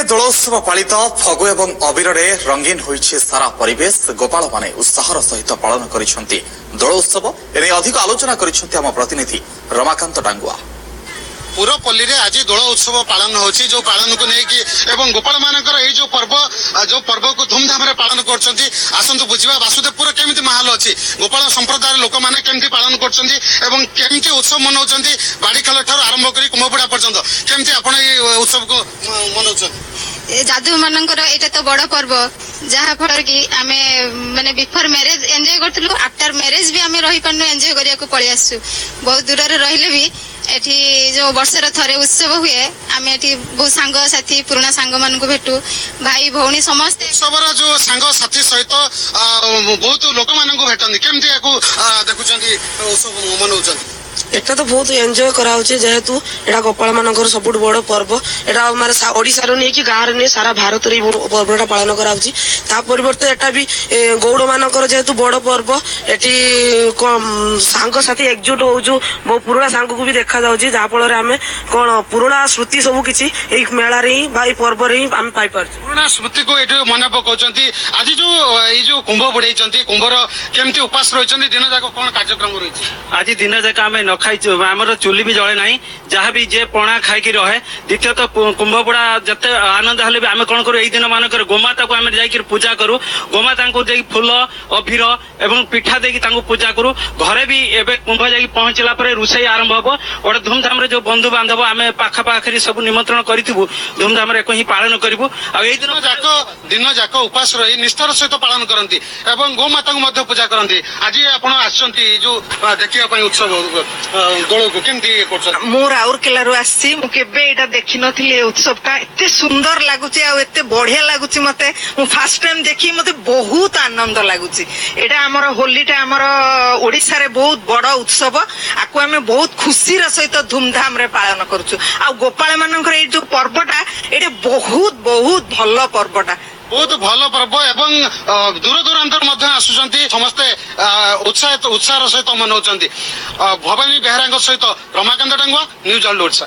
ପୁରପଲ୍ଲୀରେ ଦୋଳ ଉତ୍ସବ ପାଳିତ। ଫଗୁ ଏବଂ ଅବିରରେ ରଙ୍ଗୀନ ହୋଇଛି ସାରା ପରିବେଶ। ଗୋପାଳମାନେ ଉତ୍ସାହର ସହିତ ପାଳନ କରିଛନ୍ତି ଦୋଳ ଉତ୍ସବ। ଏନେଇ ଅଧିକ ଆଲୋଚନା କରିଛନ୍ତି ଆମ ପ୍ରତିନିଧି ରମାକାନ୍ତ ଡାଙ୍ଗୁଆ। ପୁରପଲ୍ଲୀରେ ଆଜି ଦୋଳ ଉତ୍ସବ ପାଳନ ହେଉଛି, ଯୋଉ ପାଳନକୁ ନେଇକି ଏବଂ ଗୋପାଳ ମାନଙ୍କର ଏଇ ଯୋଉ ପର୍ବ, ଯୋଉ ପର୍ବକୁ ଧୁମଧାମରେ ପାଳନ କରୁଛନ୍ତି। ଆସନ୍ତୁ ବୁଝିବା ବାସୁଦେବପୁର କେମିତି ମାହୋଲ ଅଛି, ଗୋପାଳ ସମ୍ପ୍ରଦାୟର ଲୋକମାନେ କେମିତି ପାଳନ କରୁଛନ୍ତି ଏବଂ କେମିତି ଉତ୍ସବ ମନାଉଛନ୍ତି। ବାଡ଼ିଖାଲ ଠାରୁ ଆରମ୍ଭ କରି କୁମ୍ଭପଡ଼ା ପର୍ଯ୍ୟନ୍ତ କେମିତି ଆପଣ ଏଇ ଉତ୍ସବକୁ ମନାଉଛନ୍ତି? ଏ ଯାଦବ ମାନଙ୍କର ଏଇଟା ତ ବଡ ପର୍ବ, ଯାହା ଫଳରେ କି ଆମେ ମାନେ ବିଫୋର ମ୍ୟାରେଜ ଏନ୍ଜୟ କରୁଥିଲୁ, ଆଫ୍ଟର ମ୍ୟାରେଜ ବି ଆମେ ରହିପାରୁନୁ, ଏନ୍ଜୟ କରିବାକୁ ପଳେଇ ଆସିଛୁ। ବହୁତ ଦୂରରେ ରହିଲେ ବି ଏଠି ଯୋଉ ବର୍ଷର ଥରେ ଉତ୍ସବ ହୁଏ, ଆମେ ଏଠି ବହୁତ ସାଙ୍ଗସାଥି, ପୁରୁଣା ସାଙ୍ଗମାନଙ୍କୁ ଭେଟୁ, ଭାଇ ଭଉଣୀ ସମସ୍ତେ। ଉତ୍ସବର ଯୋଉ ସାଙ୍ଗସାଥି ସହିତ ବହୁତ ଲୋକମାନଙ୍କୁ ଭେଟନ୍ତି, କେମିତି ୟାକୁ ଦେଖୁଛନ୍ତି, ଉତ୍ସବ ମନାଉଛନ୍ତି? ଏଟା ତ ବହୁତ ଏନ୍ଜୟ କରାହଉଛି, ଯେହେତୁ ଏଟା ଗୋପାଳ ମାନଙ୍କର ସବୁଠୁ ବଡ ପର୍ବ। ଏଟା ମାନେ ଓଡିଶାର ନେଇ କି ଗାଁରେ ନେଇ, ସାରା ଭାରତରେ ଏଇ ପର୍ବଟା ପାଳନ କରାହଉଛି। ତା ପରିବର୍ତ୍ତେ ଏଟା ବି ଗୌଡ ମାନଙ୍କର ଯେହେତୁ ବଡ ପର୍ବ, ଏଠି ସାଙ୍ଗସାଥି ଏକଜୁଟ ହଉଛୁ, ବହୁ ପୁରୁଣା ସାଙ୍ଗକୁ ବି ଦେଖା ଯାଉଛି, ଯାହା ଫଳରେ ଆମେ କଣ ପୁରୁଣା ସ୍ମୃତି ସବୁ କିଛି ଏଇ ମେଳାରେ ହିଁ ବା ଏଇ ପର୍ବରେ ହିଁ ଆମେ ପାଇପାରୁଛୁ। ପୁରୁଣା ସ୍ମୃତିକୁ ଏଠି ମନେ ପକାଉଛନ୍ତି। ଆଜି ଯୋଉ ଏଇ ଯୋଉ କୁମ୍ଭ ବୁଡେଇଛନ୍ତି, କୁମ୍ଭର କେମିତି ଉପାସ ରହିଛନ୍ତି, ଦିନ ଯାକ କଣ କାର୍ଯ୍ୟକ୍ରମ ରହିଛି? ଆଜି ଦିନ ଯାକ ଆମେ ନ ଖାଇଛୁ, ଆମର ଚୁଲି ବି ଜଳେ ନାହିଁ, ଯାହା ବି ଯିଏ ପଣା ଖାଇକି ରହେ। ଦ୍ୱିତୀୟତଃ, କୁମ୍ଭ ବୁଡା ଯେତେ ଆନନ୍ଦ ହେଲେ ବି ଆମେ କଣ କରୁ, ଏଇ ଦିନ ମାନଙ୍କରେ ଗୋମାତାକୁ ଆମେ ଯାଇକି ପୂଜା କରୁ। ଗୋମାତାଙ୍କୁ ଯାଇକି ଫୁଲ, ଅଭିର ଏବଂ ପିଠା ଦେଇକି ତାଙ୍କୁ ପୂଜା କରୁ। ଘରେ ବି ଏବେ କୁମ୍ଭ ଯାଇକି ପହଞ୍ଚିଲା ପରେ ରୋଷେଇ ଆରମ୍ଭ ହବ। ଗୋଟେ ଧୁମଧାମରେ ଯୋଉ ବନ୍ଧୁ ବାନ୍ଧବ ଆମେ ପାଖାପାଖି ସବୁ ନିମନ୍ତ୍ରଣ କରିଥିବୁ, ଧୁମଧାମରେ ଏକ ହିଁ ପାଳନ କରିବୁ। ଆଉ ଏଇ ଦିନ ଦିନ ଯାକ ଉପାସ ରହି ନିଷ୍ଠାର ସହିତ ପାଳନ କରନ୍ତି ଏବଂ ଗୋମାତାଙ୍କୁ ମଧ୍ୟ ପୂଜା କରନ୍ତି। ଆଜି ଆପଣ ଆସିଛନ୍ତି ଏଇ ଯୋଉ ଦେଖିବା ପାଇଁ ଉତ୍ସବ ଦୋଳକୁ, କେମିତି ଇଏ କରୁଛନ୍ତି? ମୁଁ ରାଉରକେଲାରୁ ଆସିଛି। ମୁଁ କେବେ ଏଇଟା ଦେଖିନଥିଲି। ଏ ଉତ୍ସବଟା ଏତେ ସୁନ୍ଦର ଲାଗୁଛି ଆଉ ଏତେ ବଢିଆ ଲାଗୁଛି ମତେ। ମୁଁ ଫାର୍ଷ୍ଟ ଟାଇମ ଦେଖି ମତେ ବହୁତ ଆନନ୍ଦ ଲାଗୁଛି। ଏଇଟା ଆମର ହୋଲିଟା ଆମର ଓଡିଶାରେ ବହୁତ ବଡ ଉତ୍ସବ। ଆକୁ ଆମେ ବହୁତ ଖୁସିର ସହିତ ଧୁମଧାମରେ ପାଳନ କରୁଛୁ। ଆଉ ଗୋପାଳ ମାନଙ୍କର ଏଇ ଯୋଉ ପର୍ବଟା, ଏଇଟା ବହୁତ ବହୁତ ଭଲ ପର୍ବଟା। ବହୁତ ଭଲ ପର୍ବ ଏବଂ ଦୂର ଦୂରାନ୍ତରୁ ମଧ୍ୟ ଆସୁଛନ୍ତି ସମସ୍ତେ, ଉତ୍ସାହର ସହିତ ମନାଉଛନ୍ତି। ଭବାନୀ ବେହେରାଙ୍କ ସହିତ ରମାକାନ୍ତ ଡାଙ୍ଗୁଆ, ନ୍ୟୁଜ୍ ୱାର୍ଲଡ ଓଡ଼ିଶା।